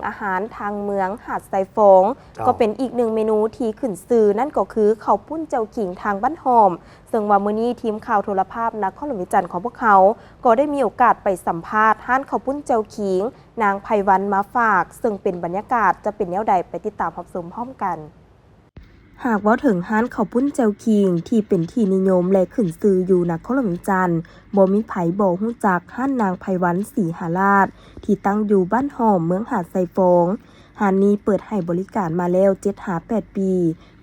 ອາຫານທາງເມືອງຫາດຊາຍຟອງ ເຈົ້າ ກໍເປັນອີກໜຶ່ງເມນູທີ່ຂຶ້ນຊື່ ນັ້ນກໍຄືເຂົ້າປຸ້ນແຈ່ວຂີງທາງບ້ານຫ້ອມ ເຊິ່ງວ່າມື້ນີ້ທີມຂ່າວໂທລະພາບນະຄອນຫຼວງວຽງຈັນຂອງພວກເຮົາ ກໍໄດ້ມີໂອກາດໄປສຳພາດຮ້ານເຂົ້າປຸ້ນແຈ່ວຂີງ ນາງໄພວັນມາຝາກ ເຊິ່ງເປັນບັນຍາກາດຈະເປັນແນວໃດ ໄປຕິດຕາມຮັບຊົມພ້ອມກັນ. ຫາກເວົ້າເຖິງຮ້ານເຂົ້າປຸ້ນແຈ່ວຂີງທີ່ເປັນທີ່ນິຍົມ ແລະ ຂຶ້ນຊື່ຢູ່ນະຄອນຫຼວງວຽງຈັນ, ບໍ່ມີໃຜບໍ່ຮູ້ຈັກຮ້ານນາງໄພວັນ ສີຫາລາດ ທີ່ຕັ້ງຢູ່ບ້ານຫ້ອມ ເມືອງຫາດຊາຍຟອງ. ຮ້ານນີ້ເປີດໃຫ້ບໍລິການມາແລ້ວເຈັດຫາແປດປີ,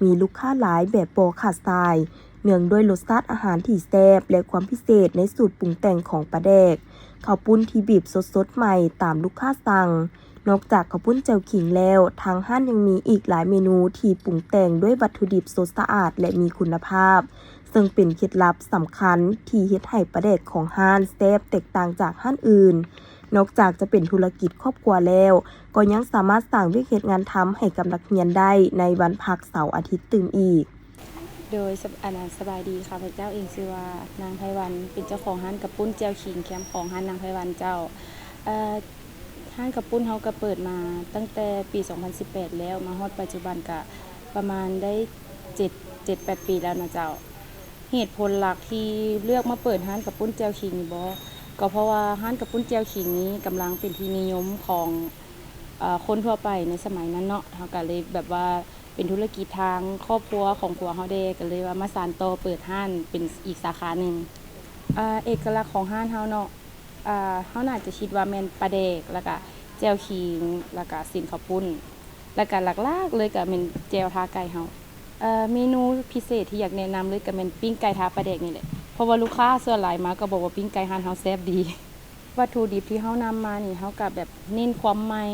ມີລູກຄ້າຫຼາຍແບບບໍ່ຂາດສາຍ, ເນື່ອງດ້ວຍລົດຊາດອາຫານທີ່ແຊບ ແລະ ຄວາມພິເສດໃນສູດປຸງແຕ່ງຂອງປາແດກ, ເຂົ້າປຸ້ນທີ່ບີບສົດໆໃໝ່ຕາມລູກຄ້າສັ່ງ. ນອກຈາກເຂົ້າປຸ້ນແຈ່ວຂີງແລ້ວ, ທາງຮ້ານຍັງມີອີກຫຼາຍເມນູທີ່ປຸງແຕ່ງດ້ວຍວັດຖຸດິບສົດສະອາດ ແລະ ມີຄຸນນະພາບ, ເຊິ່ງເປັນເຄັດລັບສຳຄັນທີ່ເຮັດໃຫ້ປາແດກຂອງຮ້ານແຊບແຕກຕ່າງຈາກຮ້ານອື່ນ. ນອກຈາກຈະເປັນທຸລະກິດຄອບຄົວແລ້ວ, ກໍຍັງສາມາດສ້າງວຽກເຮັດງານທຳໃຫ້ກັບນັກຮຽນໄດ້ໃນວັນພັກເສົາອາທິດຕື່ມອີກ. ໂດຍ ສະ ອັນ ສະບາຍດີ, ຂ້າພະເຈົ້າເອງຊື່ວ່ານາງໄພວັນ ເປັນເຈົ້າຂອງຮ້ານກະປຸ້ນແຈ່ວຂີງແຄມຂອງຮ້ານນາງໄພວັນເຈົ້າ. ເອີ ຮ້ານກະປຸ້ນເຮົາກະເປີດມາຕັ້ງແຕ່ປີສອງພັນສິບແປດແລ້ວ, ມາຮອດປັດຈຸບັນກະປະມານໄດ້ເຈັດ ເຈັດແປດປີແລ້ວນະເຈົ້າ. ເຫດຜົນຫຼັກທີ່ເລືອກມາເປີດຮ້ານກະປຸ້ນແຈ່ວຂີງນີ້ບໍ ກໍເພາະວ່າຮ້ານກະປຸ້ນແຈ່ວຂີງນີ້ກຳລັງເປັນທີ່ນິຍົມຂອງ ເອີ ຄົນທົ່ວໄປໃນສະໄໝນັ້ນເນາະ, ເຮົາກະເລີຍແບບວ່າເປັນທຸລະກິດທາງຄອບຄົວຂອງຜົວເຮົາແດ່, ກະເລີຍວ່າມາສານຕໍ່ເປີດຮ້ານເປັນອີກສາຂາໜຶ່ງ. ເອີ ເອກະລັກຂອງຮ້ານເຮົາເນາະ, ເອີ ເຮົາໜ້າຈະຄິດວ່າແມ່ນປາແດກ ແລ້ວກະແຈ່ວຂີງ ແລ້ວກະຊີ້ນເຂົ້າປຸ້ນ ແລ້ວກະຫຼັກໆເລີຍກະແມ່ນແຈ່ວທາໄກ່ເຮົາ. ເອີ ເມນູພິເສດທີ່ຢາກແນະນຳເລີຍກະແມ່ນປີ້ງໄກ່ທາປາແດກນີ້ແຫຼະ, ເພາະວ່າລູກຄ້າສ່ວນຫຼາຍມາກະບອກວ່າປີ້ງໄກ່ຮ້ານເຮົາແຊບດີ. ວັດຖຸດິບທີ່ເຮົານຳມານີ້ ເຮົາກະແບບເນັ້ນຄວາມໃໝ່,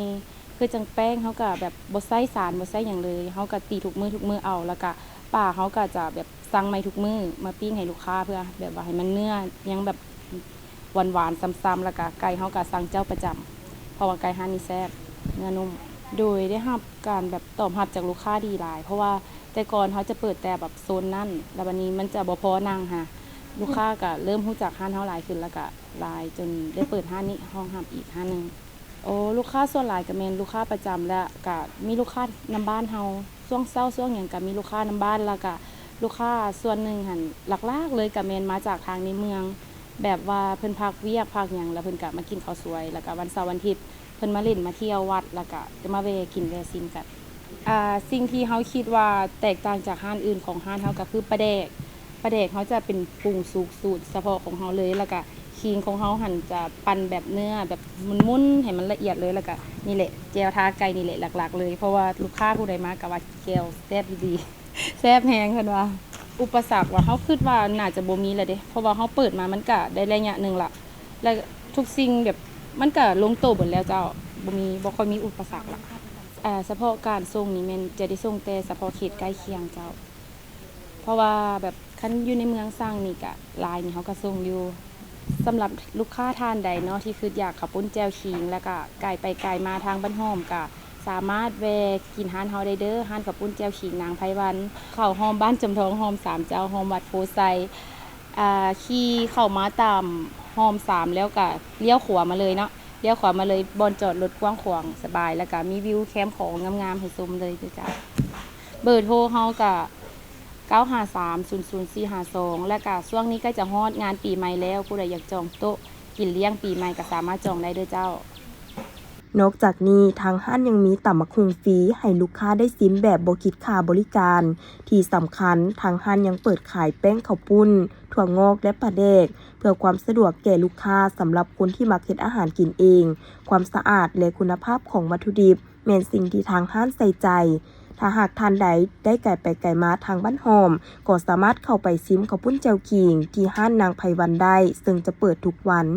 ຄືຈັ່ງແປ້ງເຮົາກະແບບບໍ່ໃສ່ສານ ບໍ່ໃສ່ຫຍັງເລີຍ, ເຮົາກະຕີທຸກມື້ທຸກມື້ເອົາ, ແລ້ວກະປາເຮົາກະຈະແບບສັ່ງໃໝ່ທຸກມື້ມາປີ້ງໃຫ້ລູກຄ້າ ເພື່ອແບບວ່າໃຫ້ມັນເນື້ອຍັງແບບຫວານໆ ຊ່ຳໆ, ແລ້ວກະໄກ່ເຮົາກະສັ່ງເຈົ້າປະຈຳ ເພາະວ່າໄກ່ຮ້ານນີ້ແຊບ ເນື້ອນຸ້ມ. ໂດຍ ໄດ້ຮັບການແບບຕອບຮັບຈາກລູກຄ້າດີຫຼາຍ, ເພາະວ່າແຕ່ກ່ອນເຮົາຈະເປີດແຕ່ແບບໂຊນນັ້ນ ແລ້ວບາດນີ້ມັນຈະບໍ່ພໍນັ່ງຫັ້ນ, ລູກຄ້າກະເລີ່ມຮູ້ຈັກຮ້ານເຮົາຫຼາຍຂຶ້ນ ແລ້ວກະ ຫຼາຍຈົນໄດ້ເປີດຮ້ານນີ້ຮອງຮັບອີກຮ້ານໜຶ່ງ. ໂອ ລູກຄ້າສ່ວນຫຼາຍກະແມ່ນລູກຄ້າປະຈຳ ແລະ ກະມີລູກຄ້ານຳບ້ານເຮົາ, ຊ່ວງເຊົ້າຊ່ວງຫຍັງກະມີລູກຄ້ານຳບ້ານ, ແລ້ວກະລູກຄ້າສ່ວນໜຶ່ງຫັ້ນ ຫຼັກໆເລີຍກະແມ່ນມາຈາກທາງໃນເມືອງ, ແບບວ່າເພິ່ນພັກວຽກພັກຫຍັງ ແລ້ວເພິ່ນກະມາກິນເຂົ້າສວຍ, ແລ້ວກະວັນເສົາວັນອາທິດ ເພິ່ນມາຫຼິ້ນມາທ່ຽວວັດ ແລ້ວກະຈະມາແວ່ກິນແວ່ຊິມກັນ. ອາ ສິ່ງທີ່ເຮົາຄິດວ່າແຕກຕ່າງຈາກຮ້ານອື່ນຂອງຮ້ານເຮົາກະຄືປາແດກ, ປາແດກເຮົາຈະເປັນປຸງສູດສູດສະເພາະຂອງເຮົາເລີຍ, ແລ້ວກະຂີງຂອງເຮົາຫັ້ນຈະປັ່ນແບບເນື້ອແບບໝຸ່ນໆໃຫ້ມັນລະອຽດເລີຍ, ແລ້ວກະນີ້ແຫຼະ ແຈ່ວທາໄກ່ນີ້ແຫຼະຫຼັກໆເລີຍ, ເພາະວ່າລູກຄ້າຜູ້ໃດມາກະວ່າແຈ່ວແຊບອີ່ຫຼີ. ແຊບແຮງເພິ່ນວ່າ. ອຸປະສັກຫວາ ເຮົາຄິດວ່າໜ້າຈະບໍ່ມີແລ້ວເດ ເພາະວ່າເຮົາເປີດມາມັນກະໄດ້ໄລຍະໜຶ່ງລະ ແລະ ທຸກສິ່ງແບບມັນກະລົງໂຕເບິດແລ້ວເຈົ້າ, ບໍ່ມີ ບໍ່ຄ່ອຍມີອຸປະສັກລະ. ອາ ສະເພາະການສົ່ງນີ້ແມ່ນຈະໄດ້ສົ່ງແຕ່ສະເພາະເຂດໃກ້ຄຽງເຈົ້າ, ເພາະວ່າແບບຄັນຢູ່ໃນເມືອງສັ່ງນີ້ກະ ລາຍນີ້ເຮົາກະສົ່ງຢູ່. ສຳລັບລູກຄ້າທ່ານໃດເນາະ ທີ່ຄິດຢາກເຂົ້າປຸ້ນແຈ່ວຂີງ ແລ້ວກະກາຍໄປກາຍມາທາງບ້ານຫ້ອມ ກະສາມາດແວ່ກິນຮ້ານເຮົາໄດ້ເດີ, ຮ້ານເຂົ້າປຸ້ນແຈ່ວຂີງນາງໄພວັນ ເຂົ້າຮ່ອມບ້ານຈຳທອງ ຮ່ອມສາມເຈົ້າ ຮ່ອມວັດໂພໄຊ. ອາ ຂີ່ເຂົ້າມາຕາມຮ່ອມສາມແລ້ວກະລ້ຽວຂວາມາເລີຍເນາະ, ລ້ຽວຂວາມາເລີຍ, ບ່ອນຈອດລົດກວ້າງຂວາງສະບາຍ ແລ້ວກະມີວິວແຄມຂອງງາມໆໃຫ້ຊົມເລີຍເຈົ້າ. ເບີໂທເຮົາກະ ເກົ້າຫ້າສາມ ສູນສູນສີ່ຫ້າສອງ ແລະກະຊ່ວງນີ້ໃກ້ຈະຮອດງານປີໃໝ່ແລ້ວ, ຜູ້ໃດຢາກຈອງໂຕະກິນລ້ຽງປີໃໝ່ກະສາມາດຈອງໄດ້ເດີເຈົ້າ. ນອກຈາກນີ້ ທາງຮ້ານຍັງມີຕຳໝາກຫຸ່ງຟຣີໃຫ້ລູກຄ້າໄດ້ຊິມແບບບໍ່ຄິດຄ່າບໍລິການ. ທີ່ສຳຄັນ ທາງຮ້ານຍັງເປີດຂາຍແປ້ງເຂົ້າປຸ້ນ, ຖົ່ວງອກ ແລະ ປາແດກ ເພື່ອຄວາມສະດວກແກ່ລູກຄ້າ. ສຳລັບຄົນທີ່ມັກເຮັດອາຫານກິນເອງ, ຄວາມສະອາດ ແລະ ຄຸນນະພາບຂອງວັດຖຸດິບ ແມ່ນສິ່ງທີ່ທາງຮ້ານໃສ່ໃຈ. ຖ້າຫາກທ່ານໃດໄດ້ກາຍໄປກາຍມາທາງບ້ານຫ້ອມ, ກໍສາມາດເຂົ້າໄປຊິມເຂົ້າປຸ້ນແຈ່ວຂີງທີ່ຮ້ານນາງໄພວັນໄດ້, ເຊິ່ງຈະເປີດທຸກວັນ.